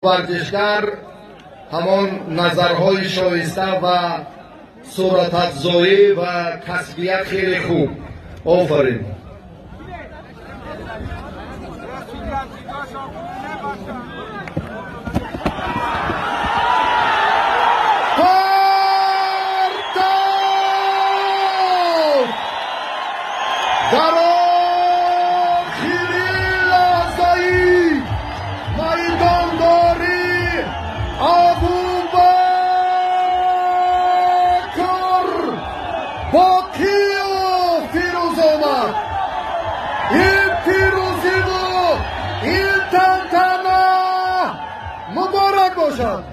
Варзишгар ҳамон назарҳои шоиста ва суратафзоӣ ва касбият хеле хуб. Офарин. Партов! Дар охири лаҳзаи майдондорӣ Абубакр Бокиев фирӯз омад. Ин пирӯзиву ин тантана муборак бошад.